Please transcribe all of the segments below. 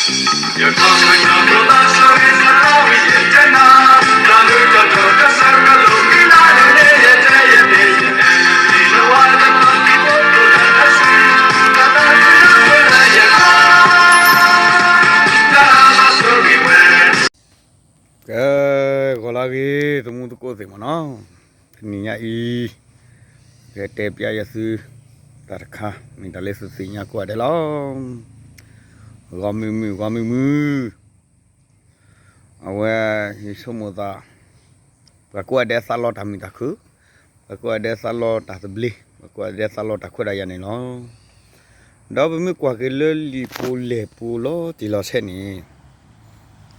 ကဲ, ဂီၤလၢအဂ့ၤ သမူသကိးသ့ၣ်မ့ၢ်နီၤ, တနံၤညါအံၤ ကတဲပျဲယသု တၢ်တခါ မ့ၢ်တၢ်လၢသုသ့ၣ်ညါကိးဂၤဒဲးလီၤ. ဂီၤမုၢ်မုၢ် ဂီၤမုၢ်မုၢ် အဝဲ ယဆိကမိၣ်သး ပှၤကိးဂၤဒဲးသးလီတၢ်မုာ်တၢ်ခုၣ်, ပှၤကိးဂၤဒဲးသးလီတၢ်သဘျ့, ပှၤကိးဂၤဒဲးသးလီတၢ်ခွဲးတၢ်ယာ်န့ၣ်လီၤ. ဒီးပမ့ၢ်ကွၢ်က့ၤလၢလံာ်ပူၤလဲၢ်ပူၤလီၤတံၢ်လီၤဆဲးန့ၣ်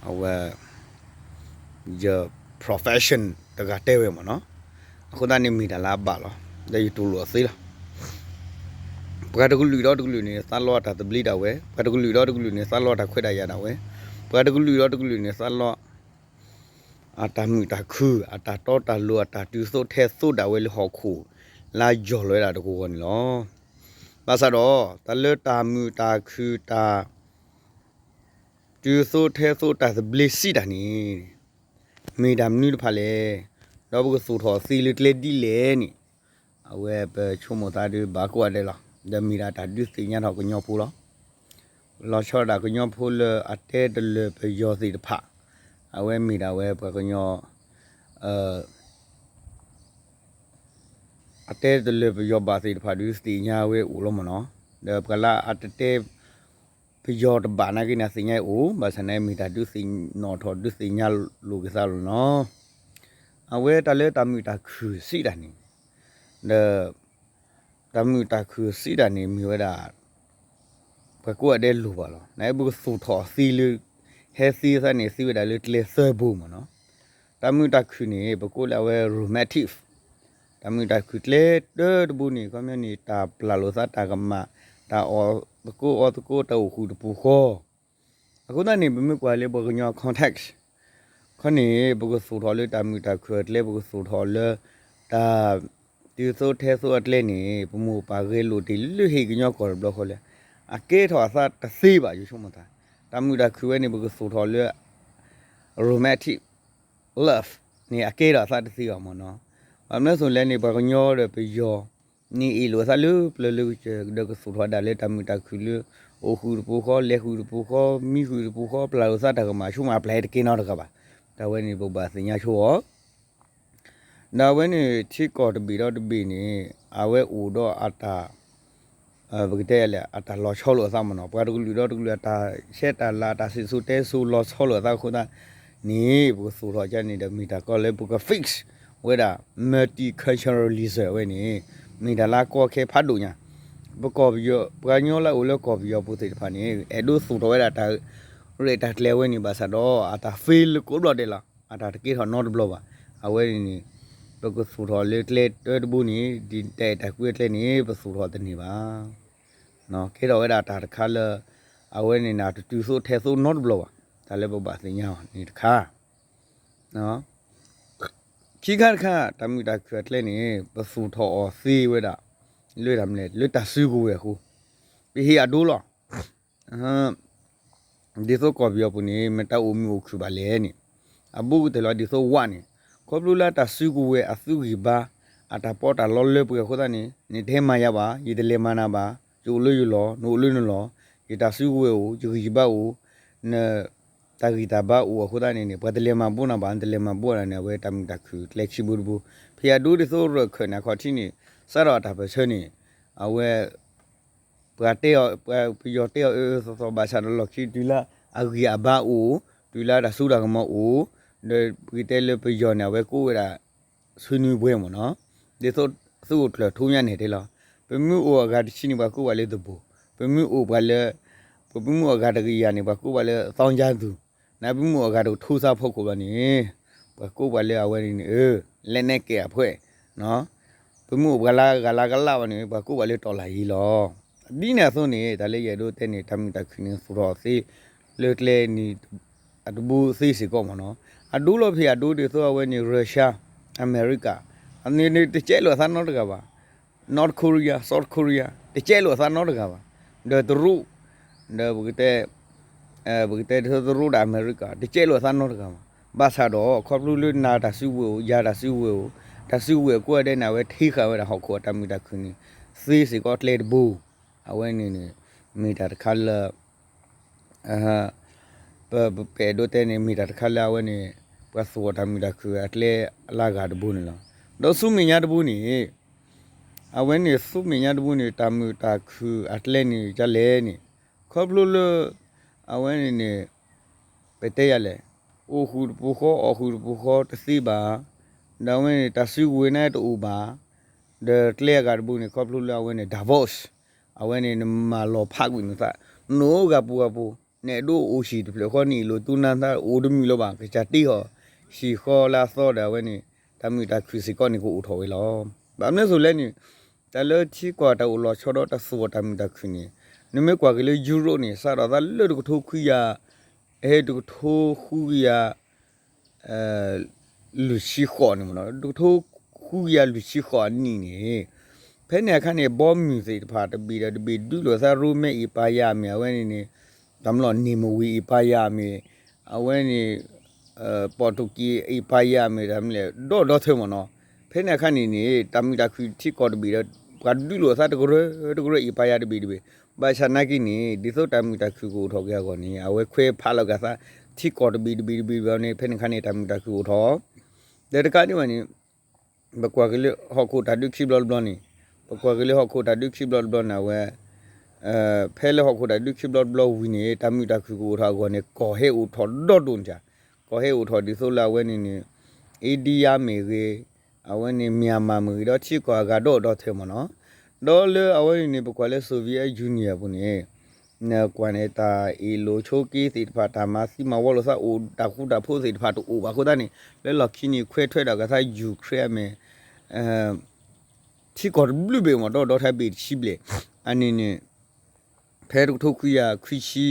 အဝဲ ယ profession တဂၤတဲဝဲမ့ၢ်နီၤ, အဃိသတးန့ၣ်မ့ၢ်တၢ်လၢအဘၣ်လီၤ, ဒီးယတူၢ်လိာ်အီၤသ့လီၤ. ပှၤတကလုာ်ဒီးတကလုာ်န့ၣ် သးလီအတၢ်သဘျ့ဒၣ်ဝဲ, ပှၤတကလုာ်ဒီးတကလုာ်န့ၣ် သးလီအတၢ်ခွဲးတၢ်ယာ်ဒၣ်ဝဲ, ပှၤတကလုာ်ဒီးတကလုာ်န့ၣ် သးလီ အတၢ်မုာ်တၢ်ခုၣ်, အတၢ်တီတၢ်လိၤ, အတၢ်တုၤသိးထဲသိးဒၣ်ဝဲလၢဟီၣ်ခိၣ် လၢယီၢ်လီၤဝဲဒၣ်တကဝီၤန့ၣ်လီၤ. ဘၣ်ဆၣ်ဒီး တၢ်လၢတၢ်မုာ်တၢ်ခုၣ် တၢ် တုၤသိးထဲသိးတၢ်သဘျ့စံးတၢ်န့ၣ် မ့ၢ်တၢ်မနုၤတဖၣ်လဲၣ်, ဒီးပကသူၣ်ထီၣ်သ့လၢကျဲဒ်လဲၣ်န့ၣ် အဝဲပဆိကမိၣ်သးဒုးဘၣ်ကိးဂၤဒဲးလီၤ. ဒီးမ့ၢ်ဒၣ်တၢ်ဒုးသ့ၣ်ညါထီၣ်ကညီဖိလီၤ. လီၤဆီဒၣ်ကညီဖိလၢအတဲတလၢာ်ပယီၤသ့ၣ်တဖၣ်, အဝဲမ့ၢ်ဒၣ်ဝဲပှၤကညီ အတဲတလၢာ်ပယီၤဘၣ်သ့ၣ်တဖၣ်ဒုးသ့ၣ်ညါဝဲအိၣ်လီၤမ့ၢ်နီၤ, ဒီးပှၤလၢအတတဲ ပယီၤတဘၣ်နာ်က့န့ၣ် သ့ၣ်ညါအိၣ်, ဘၣ်ဆၣ်န့ၣ်မ့ၢ်တၢ်ဒုးသ့ၣ်နီၣ်ထီၣ်ဒုးသ့ၣ်ညါလိာ်က့ၤသးလီၤနီၤ. အဝဲတၢ်လၢတၢ်မုာ်တၢ်ခုၣ်စံးတၢ်န့ၣ်, ဒီး တၢ်မုာ်တၢ်ခုၣ်စံးတၢ်န့ၣ်မ့ၢ်ဝဲဒၣ် ပှၤကိးဂၤဒဲးလိၣ်ဘၣ်လီၤ. နပကသူၣ်ထီၣ်သ့လၢ ဟဲသ့သးန့ၣ် သ့ဝဲဒၣ်လၢကျဲသၢဘိမ့ၢ်နီၤ. တၢ်မုာ်တၢ်ခုၣ်န့ၣ် ပကိးလၢအဝဲ romantic, တၢ်မုာ်တၢ်ခုၣ်ကျဲတၢတဘိန့ၣ် ခီပညီန့ၣ် တၢ်ပျၢ်လိာ်သးတၢ်ကမၣ်, တၢ်အီၣ်သကိးအီသကိး တၢ်အိၣ်ဃုာ်တပူၤဃီ အဃိသတးန့ၣ် ပမ့ၢ်ကွၢ်လၢပှၤကညီ context ခီန့ၣ် ပကသူၣ်ထီၣ်လၢတၢ်မုာ်တၢ်ခုၣ်အကျဲ ပကသူၣ်ထီၣ်လၢ တၢ်တုၤသိးထဲသိးအကျဲန့ၣ် ပမိၢ်ပၢ်ဂဲၤလိာ်တ့ၢ်လၢဟ့ၣ်ကညီကီၢ်တဘျီဃီလၢ အကဲထီၣ်အသးတသ့ဘၣ် ယဆိကမိၣ်သး. တၢ်မုာ်တၢ်ခုၣ်ဝဲန့ၣ် ပကသူၣ်ထီၣ်လၢ romantic love န့ၣ် အကဲထီၣ်အသးတသ့ဘၣ်မ့ၢ်နီၤ. ဘၣ်မနုၤအဃိလဲၣ်န့ၣ် ပှၤကညီဒီးပယီၤ န့ၣ်အ့ၣ်လိာ်အသးလၢပျၢၤလၢကစၢၢ် ဒီးကသူၣ်ထီၣ်ဒၣ်လၢတၢ်မုာ်တၢ်ခုၣ်လၢ အိၣ်ဃုာ်တပူၤဃီ လဲၤဃုာ်တပူၤဃီ မံဃုာ်တပူၤဃီ ပျၢ်လိာ်သးတၢ်ကမၣ် ဆိကမိၣ်အပျၢ်ဟဲတကဲနီတဂၤဘၣ်. တၢ်ဝဲန့ၣ် ပဘၣ်သ့ၣ်ညါဆိအီၤ ဒီးအဝဲန့ၣ် ထံကီၢ်တဘ့ၣ်ဒီးတဘ့ၣ်န့ၣ် အဝဲအိၣ်ဒီးအတၢ် ပကတဲလဲၣ် အတၢ်လီၤဆီလိာ်အသးမ့ၢ်နီၤ. ပှၤတကလုာ်ဒီးတကလုာ် အတၢ်ဆဲးတၢ်လၤ အတၢ်စံၣ်စိၤတဲစိၤလီၤဆီလိာ်အသးအဃိသတးန့ၣ် ပကသူၣ်ထီၣ်ကန့ၣ်ဒီး မ့ၢ်တၢ်ကီလၢပက fix ဝဲဒၣ် multiculturalism ဝဲန့ၣ် မ့ၢ်တၢ်လၢအကီအခဲဖးဒိၣ်ညါ. ပကီၢ်ပယီၤ ပှၤကညီလၢအအိၣ်လၢကီၢ်ပယီၤပူၤသ့ၣ်တဖၣ်န့ၣ် အဲၣ်ဒိးသူၣ်ထီၣ်ဝဲဒၣ်တၢ်ရဲၣ်တၢ်ကျဲၤဝဲန့ၣ် ဘၣ်ဆၣ်ဒီး အတၢ် fail လၢကိးဘျီဒဲးလီၤ. အတၢ်တကဲထီၣ်နီတဘျီဘၣ်. အဝဲန့ၣ်န့ၣ် ပကသူၣ်ထီၣ်လၢကျဲတၢတဘိန့ၣ် ဒ်တၢ်အဲၣ်တၢ်ကွံအကျဲန့ၣ် ပသူၣ်ထီၣ်တန့ၢ်ဘၣ်. ကဲထီၣ်ဝဲဒၣ်တၢ်တခါလၢ အဝဲန့ၣ်န့ၣ် တတုၤသိးထဲသိးနီတဘျီဘၣ်. တၢ်လၢပဘၣ်သ့ၣ်ညါအီၤန့ၣ်တခါ ခံခါတခါ တၢ်မုာ်တၢ်ခုၣ်အကျဲန့ၣ် ပသူၣ်ထီၣ်အီၤသ့ဝဲဒၣ် လၢတၢ်မနုၤလဲၣ် လၢတၢ်စုကဝဲၤအဃိ ပဟ့ၣ်အဒိလီၤ. ဒ်သိးကီၢ်ပယီၤပူၤန့ၣ် မတၤအိၣ်မုာ်အိၣ်ခုၣ်ဘၣ်လဲၣ်န့ၣ် အဘူးကတၢၢ်လီၤ ဒ်သိးဝၣ်န့ၣ် ခီဖျိလၢအတၢ်စုကဝဲၤအသုးဂံၢ်ဘါ အတၢ်ပီးတၢ်လီလၢပှဲၤအဃိသတးန့ၣ် နတဟဲမၤယၤဘၣ်, ယတလဲၤမၤနၤဘၣ်, ယအိၣ်လၢယလီၢ်, နအိၣ်လၢနလီၢ်, ယတၢ်စုကဝဲၤအိၣ်, ယဂံၢ်ယဘါအိၣ်, န တၢ်ဂံၢ်တၢ်ဘါအိၣ်အဃိသတးန့ၣ်န့ၣ် ပှၤတလဲၤမၤဘိးနၤဘၣ်, နတလဲၤမၤဘိးနၤန့ၣ် အဝဲတၢ်မုာ်တၢ်ခုၣ်ကျဲခံဘိတဘိ, ဖဲအဒိဒ်သိးရၢၢ်ခၢၣ်န့ၣ် အခီၣ်ထံးန့ၣ် စးထီၣ်အတၢ်ပၢၢ်ဆၢန့ၣ် အဝဲ ပှၤတဲအီၤ ပှၤပယီၤတဲအီၤအၢအၢသီသီဘၣ်ဆၣ်ဒီးလီၢ်ခံတုၤလၢအဂံၢ်အဘါအိၣ်, တုၤလၢတၢ်စိတၢ်ကမီၤအိၣ်, ဒီးပကတဲလၢပယီၤန့ၣ် အဝဲကိးဝဲဒၣ် ဆွေးနွေးပွဲမ့ၢ်နီၤ, ဒ်သိးသုးအိၣ်ကျၢၢ်ထူညါန့ၣ်တဲလီၤ. ပမ့ၢ်အိၣ်အဂၤတဆံန့ၣ် ပှၤကိးပှၤလၢသဘိၣ်, ပမ့ၢ်အိၣ်ပှၤလၢ ပမ့ၢ်အိၣ်အဂၤတကယၤန့ၣ် ပှၤကိးပှၤလၢ သောင်းကျန်းသူ, နပမ့ၢ်အိၣ်အဂၤတကထိဆါဖီခိၣ်ဘၣ်န့ၣ် ပှၤကိးပှၤလၢအဝဲန့ၣ်န့ၣ် လက်နက်ကိုင်အဖွဲ့, ပမ့ၢ်အိၣ်ပှၤလၢဂၤလၢကလးဘၣ်န့ၣ် ပှၤကိးပှၤလၢတော်လှန်ရေးလီၤ. ဒ်န့ၣ်အသိးန့ၣ် တၢ်လၢယအဲၣ်ဒိးတဲန့ၣ် တၢ်မုာ်တၢ်ခုၣ်န့ၣ် သူၣ်ထီၣ်သ့ လၢကျဲန့ၣ် အတဘိသ့စ့ၢ်ကီးမ့ၢ်နီၤ. အဒိလီၤဖဲအဒိဒ်သိးအဝဲန့ၣ် Russia, America, အန့ၣ်န့ၣ် တကဲလိာ်အသးနီတဂၤဘၣ်. North Korea, South Korea တကဲလိာ်အသးနီတဂၤဘၣ်. ဒီးတရူး, ဒီးပကတဲ ပကတဲဒ်သိးတရူးဒီးအမဲရကၤ တကဲးလိာ်သးနီတဂၤမး, ဘၣ်ဆၣ်ဒီး ခီဖျိလၢနၤတၢ်စုကဝဲၤအိၣ် ယၤတၢ်စုကဝဲၤအိၣ်, တၢ်စုကဝဲၤအကိးဂၤဒဲးန့ၣ် အဝဲထံဃာ်ဝဲဒၣ်ဟီၣ်ခိၣ်အတၢ်မုာ်တၢ်ခုၣ်န့ၣ် သ့စ့ၢ်ကီးကျဲတဘိ, အဝဲန့ၣ်န့ၣ် မ့ၢ်တၢ်တခါလၢ ပ ပ ပအဲၣ်ဒိးတဲန့ၣ် မ့ၢ်တၢ်တခါလၢအဝဲန့ၣ် ပှၤသူၣ်အီၤတၢ်မုာ်တၢ်ခုၣ်အကျဲအလၢဂၤတဘိန့ၣ်လီၤ. ဒီးဆူမဲာ်ညါတဘိန့ၣ် အဝဲန့ၣ်ဆူမဲာ်ညါတဘိန့ၣ် တၢ်မုာ်တၢ်ခုၣ်အကျဲန့ၣ် ကလဲၣ်န့ၣ် ခီဖျိလၢ အဝဲန့ၣ်န့ၣ် ပတဲယၤလဲၣ်, အိၣ်ဃုာ်တပူၤဃီ အီၣ်ဃုာ်တပူၤဃီတသ့ဘၣ်, ဒီးအဝဲန့ၣ် တၢ်စုကဝဲၤန့ၣ်တအိၣ်ဘၣ်, ဒီးကျဲအဂၤတဘိန့ၣ် ခီဖျိလၢအဝဲန့ၣ် divorce အဝဲန့ၣ် နမၤလီၤဖးကွံာ်နသး, နအိၣ်ဂၤပူၤဂၤပူၤ, နအဲၣ်ဒိးအိၣ်ဟံၣ်တဖျၢၣ်ဃီ နအ့ၣ်လိာ်တူၢ်နၢ်သး အိၣ်တမုာ်လၢၤဘၣ်, ကစၢ်တ့ဟီၣ် ဟံၣ်ဃီလၢအသီဒီး အဝဲန့ၣ် တၢ်မုာ်တၢ်ခုၣ်စ့ၢ်ကီးန့ၣ် ကအိၣ်ထီၣ်ဝဲလီၤ. ဘၣ်မနုၤအဃိလဲၣ်န့ၣ် တၢ်လၢထံကီၢ်တၢ်အိၣ်လီၤဆီဒီးတၢ်သူၣ်အီၤတၢ်မုာ်တၢ်ခုၣ်န့ၣ် နမ့ၢ်ကွၢ်က့ၤလၢယူရိၣ်န့ၣ် စးထီၣ်သးလၢတကထိခွံကယၤ ဟဲတကထိဃုကယၤ လွံၢ်ဆံဃိးန့ၣ်မ့ၢ်နီၤ, တကထိဃုကယၤလွံၢ်ဆံဃိးအနံၣ်န့ၣ်, ဖဲန့ၣ်အခါန့ၣ် ဘီမုၢ်သ့ၣ်တဖၣ်တဘ့ၣ်ဒီးတဘ့ၣ် ဒုးလိာ်သး ရိမ့အံၤပၤယၤမ့ၢ် အဝဲန့ၣ်န့ၣ် တၢ်မ့ၢ်လီၤ နံၣ်မဝ့ၤအံၤပၤယၤမ့ၢ်, အဝဲန့ၣ် ပီၣ်တူက့အံၤပၤယၤမ့ၢ် တၢ်မ့ၢ်လဲၣ် ဒီၣ်ဒီထၢမ့ၢ်နီၤ, ဖဲန့ၣ်အခါန့ၣ်န့ၣ် တၢ်မုာ်တၢ်ခုၣ်ထံကီၢ်တဘ့ၣ်ဒီး ပှၤဒုးလိာ်သးတကရၢတကရၢအံၤပၤယၤတဘ့ၣ်တဘ့ၣ်, ဘၣ်ဆၣ်နာ်က့န့ၣ် ဒ်သိးတၢ်မုာ်တၢ်ခုၣ်ကအိၣ်ထီၣ်က့ၤအဂီၢ်န့ၣ် အဝဲခွဲးဖးလီၤက့ၤသး ထံကီၢ်တဘ့ၣ်တဘ့ၣ်တဘ့ၣ်တဘ့ၣ်န့ၣ် ဖဲန့ၣ်အခါန့ၣ် တၢ်မုာ်တၢ်ခုၣ်အိၣ်ထီၣ် ဒီးတကးဒံးဘၣ်န့ၣ် ပကွၢ်က့ၤလၢဟီၣ်ခိၣ်တၢ်ဒုးခံဘျီတဘျီန့ၣ်, ပကွၢ်က့ၤလၢဟီၣ်ခိၣ်တၢ်ဒုးခံဘျီတဘျီန့ၣ် အဝဲ ဖဲလၢဟီၣ်ခိၣ်တၢ်ဒုးခံဘျီတဘျီဝံၤန့ၣ် တၢ်မုာ်တၢ်ခုၣ်ကအိၣ်ထီၣ်အဂီၢ်န့ၣ် ကီၢ်ဟဲအိၣ်ထီၣ်ဒီဒိၣ်န့ၣ်, ကီၢ်ဟဲအိၣ်ထီၣ်ဒ်သိးလၢအဝဲန့ၣ်န့ၣ် အ့ဒံယါမ့ၢ်ဂ့ၤ, အဝဲန့ၣ် မၠၣ်မၣ်မ့ၢ်ဂ့ၤ ဒီးထံကီၢ်အဂၤဒီဒိၣ်ဒီထၢမ့ၢ်နီၤ, ဒီးလၢအဝဲန့ၣ်န့ၣ် ပကွၢ်လၢ Soviet Union အပူၤန့ၣ် နကွၢ်န့ၣ် တၢ်အ့ၣ်လိာ်ဆိးက့သ့ၣ်တဖၣ် တၢ်မၤသံမၤဝီလိာ်သးအိၣ် တၢ်ဃူတၢ်ဖိးသ့ၣ်တဖၣ်တအိၣ်ဘၣ်အဃိသတးန့ၣ် လၢလီၢ်ခံန့ၣ် ခွဲးထွဲဒီးကသး Ukraine မ့ၢ် ထံကီၢ်တဘျုးဘ့ၣ်မ့ၢ် ဒီဒီထၢဘ့ၣ်တဆံဘျဲၣ် အန့ၣ်န့ၣ် ဖဲတကထိခွံကယၤခွံဆံ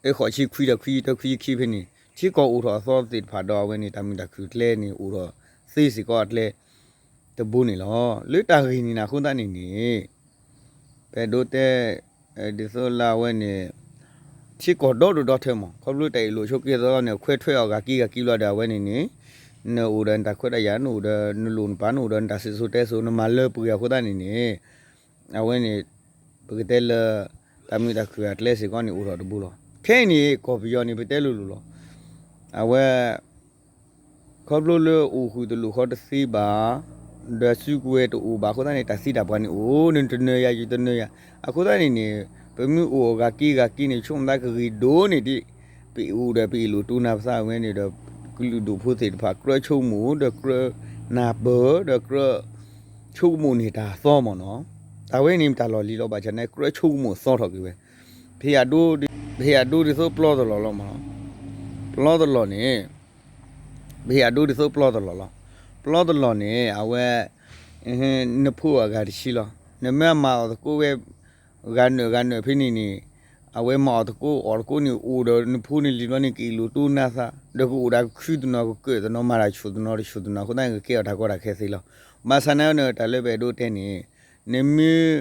အဃိးဆံခွံဒီးခွံဆံတၢ ခွံဆံခံဖဲန့ၣ် ထံကီၢ်အိၣ်ထီၣ်အသီသ့ၣ်တဖၣ်ဒီး အဝဲန့ၣ် တၢ်မုာ်တၢ်ခုၣ်ကျဲန့ၣ် အိၣ်ထီၣ်သ့စ့ၢ်ကီးအကျဲတဘိန့ၣ်လီၤ. လၢတၢ်ဂ့ၢ်န့ၣ်န့ၣ် အဃိသတးန့ၣ်န့ၣ် ပအဲၣ်ဒိးတဲ ဒ်သိးလၢအဝဲန့ၣ် ထံကီၢ်ဒီဒိၣ်ဒီထၢမ့ၢ် ခီဖျိတၢ်အ့ၣ်လိာ်ဆိးက့သီန့ၣ် ခွဲးထွဲအီၤဂၤက့ဂၤက့ဘျီဒီး အဝဲန့ၣ်န့ၣ် နအိၣ်ဒီးနတၢ်ခွဲးတၢ်ယာ် နအိၣ်ဒီးနလိၣ်နပာ် နအိၣ်ဒီးနတၢ်စံၣ်စိၤတဲစိၤ နမၤလၢပှဲၤအဃိသတးန့ၣ်န့ၣ် အဝဲန့ၣ် ပကတဲလၢ တၢ်မုာ်တၢ်ခုၣ်အကျဲစ့ၢ်ကီးန့ၣ် အိၣ်ထီၣ်တဘိလီၤ. ခဲအံၤန့ၣ် ကီၢ်ပယီၤန့ၣ် ပတဲလိၤလိၤလီၤ. အဝဲ ခီဖျိလၢအိၣ်ဃုာ်တလိၣ်ဃီတသ့ဘၣ်, ဒီးစုကဝဲၤတအိၣ်ဘၣ်အဃိသတးန့ၣ် တၢ်သံတၢ်ပှၢ်န့ၣ်အိၣ် နတနၢၤယၤယတနၢၤယၤ, အဃိသတးန့ၣ်န့ၣ် ပမ့ၢ်အိၣ်အဂၤက့ဂၤက့န့ၣ် ဆိကမိၣ်သးကဂ့ၤဒိၣ်န့ၢ်ဒံး ပအိၣ်ဒီးပအ့ၣ်လိာ်တူၢ်နၢ်ပသးဝဲန့ၣ်ဒီး ကလုာ်ဒူၣ်ဖိသ့ၣ်တဖၣ် ကြၢးဆိကမိၣ် ဒီးကြၢးနၢ်ပၢၢ် ဒီးကြၢးဆိကမိၣ်န့ၢ်တၢ်သီမ့ၢ်နီၤ, တၢ်ဝဲန့ၣ်မ့ၢ်တၢ်လီၢ်လံၤလီၤ. ဘၣ်ဆၣ်န့ၣ် ကြၢးဆိကမိၣ်သီထီၣ်က့ၤဝဲ ပဟ့ၣ်အဒိဒ်သိးပျီတလီၢ်လီၤမ့ၢ်နီၤ, ပျီတလီၢ်န့ၣ် ပဟ့ၣ်အဒိဒ်သိးပျီတလီၢ်လီၤ. ပျီတလီၢ်န့ၣ် အဝဲ နဖိအဂၤတဆံလီၤ. နမ့ၢ်မၤအီၣ်သကိးဝဲ ဂၤနၢၤဂၤနၢၤဖဲန့ၣ်န့ၣ် အဝဲမၤအီၣ်သကိးအီၣ်သကိးန့ၣ် အိၣ်ဒီးနဖိန့ၣ်လံၤဘျီန့ၣ် ကအ့ၣ်လိာ်တူၢ်နၢ်သး ဒီးကအိၣ်ဒီးကခုတနီၤ ကကၢၣ်တနီၤ မၤတၢ်ဆူၣ်တနီၤ တဆူၣ်တနီၤအဃိသတးန့ၣ် ကကဲအီၣ်တၢ်ကီတၢ်ခဲသ့လီၤ. ဘၣ်ဆၣ်န့ၣ် တၢ်လၢပအဲၣ်ဒိးတဲန့ၣ် နမ့ၢ်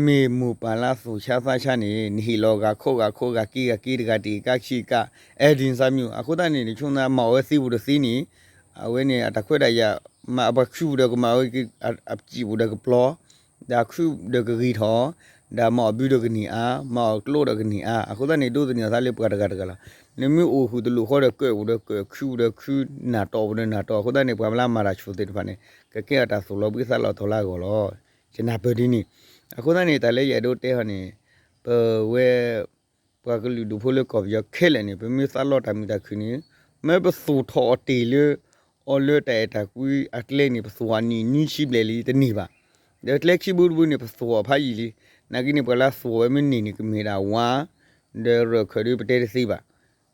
မ့ၢ်မိၢ်ပၢ်လၢသူၣ်ဆါသးဆါန့ၣ် နဟ့ၣ်လီၤဂၤခိၣ်ဂၤခိၣ် ဂၤက့ဂၤက့ တဂၤတက့ ကါဆံကါ အဲၣ်ဒိးနသးမံၤ အဃိသတးန့ၣ် နဆိကမိၣ်မၤအီၣ်ဝဲသ့ပူၤတသ့န့ၣ် အဝဲန့ၣ် အတၢ်ခွဲးတၢ်ယာ် မၤအပှၤခုပူၤဒီးကမၤဝဲ အစံာ်ပူၤဒီးကပျီ ဒီးအခုဒီးကဂ့ၤထီၣ် ဒီးမၤအီၣ်ဘုဒီးကန့ၢ်အါ မၤအီၣ်ကျိဒီးကန့ၢ်အါ အဃိသတးန့ၣ် ဒိးသန့ၤအသးလၢပှၤတဂၤတဂၤလီၤ. နမ့ၢ်အိၣ်ဃုာ်တလိၣ်ဃီဒီး ကၢၣ်ပူၤဒီးကၢၣ် ခုပူၤဒီးခု နၢ်တီၢ်ပူၤဒီးနၢ်တီၢ် အဃိသတးန့ၣ် ပှၤလၢမၤတၢ်ဆူၣ်သ့ၣ်တဖၣ်န့ၣ် ကကဲအီၣ်တၢ်သူၣ်လီၤဘှံးသးလီၤတီၤလၢအဂီၢ်လီၤ. ယနၢ်ပၢၢ်ဒ်န့ၣ် အဃိသတးန့ၣ် တၢ်လၢယအဲၣ်ဒိးတဲဟီန့ၣ် ပဝဲ ပှၤကလုာ်ဒူၣ်ဖိလၢကီၢ်ပယီၤခဲလၢာ်န့ၣ် ပမ့ၢ်သးလီတၢ်မုာ်တၢ်ခုၣ်န့ၣ် မ့ၢ်ပသူၣ်ထီၣ်အီၤတ့ၢ်လၢ အီၤလၢတၢ်အဲၣ်တၢ်ကွံအကျဲန့ၣ် ပသူၣ်အီၤနံၣ်နွံဆံဘျဲၣ်လံတန့ၢ်ဘၣ်. ဒီးကျဲခံဘိတဘိန့ၣ် ပသူၣ်အီၤဖးယံာ်လံ. နာ်က့န့ၣ် ပှၤလၢသူၣ်အီၤဝဲမ့ၢ်န့ၢ်န့ၣ် ကမ့ၢ်ဒၣ်ဝါ ဒီးရၢၢ်ခၢၣ်ဒုပတဲတသ့ဘၣ်.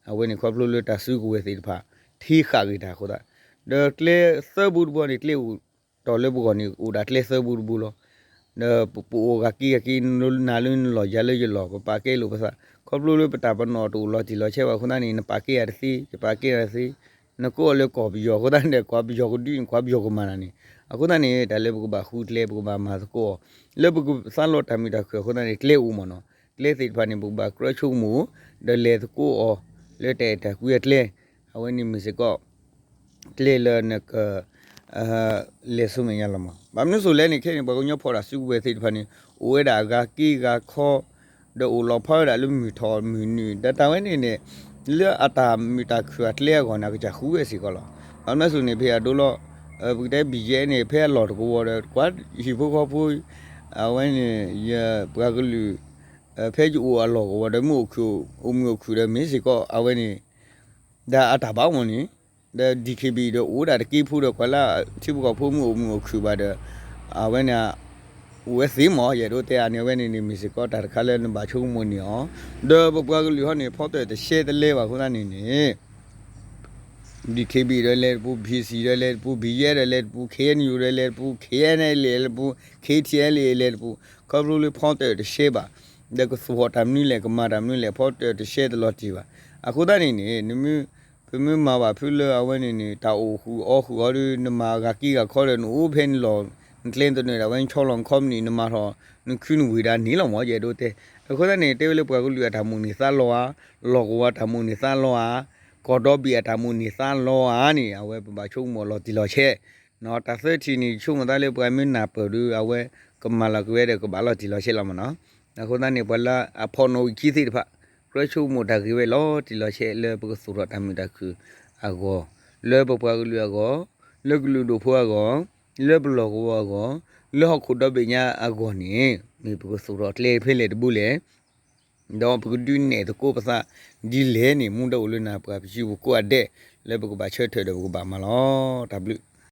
အဝဲန့ၣ်ခီဖျိလၢတၢ်စုကဝဲၤသ့ၣ်တဖၣ် ထံဃာ်ဂ့ၤတၢ်အဃိသတး ဒီးကျဲသၢဘိတဘိန့ၣ် ကျဲအိၣ်တီၢ်လၢပဂီၢ်န့ၣ် အိၣ်ဒၣ်ကျဲသၢဘိတဘိလီၤ. ဒီးပအိၣ်ဂၤက့ဂၤက့ နၤလၢနလီၢ်ယၤလၢယလီၢ် ပပာ်ကဲလိာ်ပသး ခီဖျိလၢပတၢ်ပနီၣ်တအိၣ်လီၤတံၢ်လီၤဆဲးဘၣ်အဃိသတးန့ၣ် နပာ်ကဲယၤတသ့ ယပာ်ကဲယၤတသ့ နကိးအီၤလၢကီၢ်ပယီၤအဃိသတးန့ၣ် ကီၢ်ပယီၤကဒုန့ၣ် ကီၢ်ပယီၤကမၤနၤန့ၣ် အဃိသတးန့ၣ် တၢ်လၢပကဘၣ်ဃုကျဲ ပကဘၣ်မၤသကိးအီၤ လၢပကသးလီတၢ်မုာ်တၢ်ခုၣ်အဃိသတးန့ၣ် ကျဲအိၣ်မ့ၢ်နီၤ. ကျဲသ့ၣ်တဖၣ်န့ၣ် ပကဘၣ်ကြၢးဆိကမိၣ် ဒီးလဲၤသကိးအီၤ လၢတၢ်အဲၣ်တၢ်ကွံအကျဲ, အဝဲန့ၣ်မ့ၢ်စ့ၢ်ကီး ကျဲလၢနက လဲၤဆူမဲာ်ညါလီၤမး. ဘၣ်မနုၤအဃိလဲၣ်န့ၣ် ခဲအံၤန့ၣ် ပှၤကညီဖီၣ်တၢ်စုကဝဲၤသ့ၣ်တဖၣ်န့ၣ် အိၣ်ဝဲဒၣ်အဂၤက့ဂၤခီ ဒီးအိၣ်လီၤဖးဝဲဒၣ်လၢမုၢ်ထီၣ်မုၢ်နုာ် ဒီးတၢ်ဝဲန့ၣ်န့ၣ် လၢအတၢ်မုာ်တၢ်ခုၣ်အကျဲအဂီၢ်န့ၣ် အကစၢ်ဃုဝဲစ့ၢ်ကီးလီၤ. ဘၣ်မနုၤအဃိန့ၣ် ဖဲအဒိလီၤ ပကတဲ ဘံၣ်ယဲၢ် န့ၣ် ဖဲအလီၢ်တကဝီၤဒီး ကွၢ်ဟံၣ်ဖိဃီဖိ အဝဲန့ၣ် ယပှၤကလုာ် ဖဲယအိၣ်အလီၢ်ကဝီၤဒီး မ့ၢ်အိၣ်မုာ်အိၣ်ခုၣ်ဒီး မ့ၢ်စ့ၢ်ကီးအဝဲန့ၣ် ဒီးအတၢ်ဘၣ်မ့ၢ်န့ၣ် ဒီး DKBA ဒီးအိၣ်ဝဲဒၣ်တက့ဖိဒီး ကွၢ်လၢထံဖိကီၢ်ဖိမ့ၢ်အိၣ်မုာ်အိၣ်ခုၣ်ဘၣ်ဒီး အဝဲန့ၣ် အိၣ်ဝဲသ့မး ယအဲၣ်ဒိးတဲအန့ၣ် အဝဲန့ၣ်န့ၣ် မ့ၢ်စ့ၢ်ကီးတၢ်တခါလၢနဘၣ်ဆိကမိၣ်န့ၢ်အီၤ, ဒီးပပှၤကလုာ်ဟီန့ၣ် ဖီတၢၣ်တရှဲတလဲဘၣ်အဃိသတးန့ၣ်န့ၣ် DKBA ဒီးလဲၤတပူၤ, PC ဒီးလဲၤတပူၤ, ဘံၣ်ယဲၢ် ဒီးလဲၤတပူၤ, KNU ဒီးလဲၤတပူၤ, KNLA လဲၤတပူၤ, KTLA လဲၤတပူၤ, ခီဖျိလၢဖီတၢၣ်တရှဲဘၣ်, ဒီးကသူၣ်ထီၣ်တၢ်မနုၤလဲၣ် ကမၤတၢ်မနုၤလဲၣ် ဖီတၢၣ်တရှဲတလီၤတံၢ်ဘၣ်. အဃိသတးန့ၣ်န့ၣ် နမ့ၢ် ပမ့ၢ်မၤဘၣ်ဖုလၢအဝဲန့ၣ်န့ၣ် တၢ်အိၣ်ဃုာ်အီၣ်ဃုာ်အီၤဒီး နမၤအဂၤက့ဂၤခီဒီး နအိၣ်ဖဲန့ၣ်လီၤ, နကျဲနသနၢၣ်ဒၣ်ဝဲ နဆီလီၤနခီပနံၣ် နမၤထီၣ် နခုနဝ့ၢ်ဒၣ်န့ၣ်လီၤမး ယအဲၣ်ဒိးတဲ. အဃိသတးန့ၣ် တဲဝဲလၢပှၤကလုာ်အတၢ်မိၣ်န့ၢ်သးလီၤဧါ, လီၢ်ကဝီၤတၢ်မိၣ်န့ၢ်သးလီၤဧါ, ကီၢ်ဒီဘ့ၣ်အတၢ်မိၣ်န့ၢ်သးလီၤဧါန့ၣ် အဝဲပဘၣ်ဆိကမိၣ်လီၤတံၢ်လီၤဆဲး တၢ်သၢထံၣ်န့ၣ် ယဆိကမိၣ်သးလၢပှၤမ့ၢ်နၢ်ပၢၢ်ဒီး အဝဲကမၤလီၤက့ၤဝဲဒီး ကဘၣ်လီၤတံၢ်လီၤဆဲးလီၤမးနီၤ. အဃိသတးန့ၣ် ပှၤလၢအဖီၣ်နီၣ်ဝံာ်ခံသ့ၣ်တဖၣ် ကြၢးဆိကမိၣ်တၢ်ဂ့ၢ်ဝဲလီၤတံၢ်လီၤဆဲး လၢပကသူၣ်ထီၣ်တၢ်မုာ်တၢ်ခုၣ်အဂီၢ်, လၢပပှၤကလုာ်အဂီၢ်, လၢကလုာ်ဒိၣ်ဖိအဂီၢ်, လၢပလီၢ်ကဝီၤအဂီၢ်, လၢဟီၣ်ခိၣ်ဒီဘ့ၣ်ညါအဂီၢ်န့ၣ် မ့ၢ်ပကသူၣ်ထီၣ်ကျဲဖဲလဲၣ်တဘိလဲၣ် ဒီးပကဒုးနဲၣ်သကိးပသးဒ်လဲၣ်န့ၣ် မူဒါအိၣ်လၢနၤပှၤပစုပူၤကိးဂၤဒဲး လၢပကဘၣ်ဆၢထၢၣ်ဒီးပကဘၣ်မၤလီၤ. တၢ်ဘျုး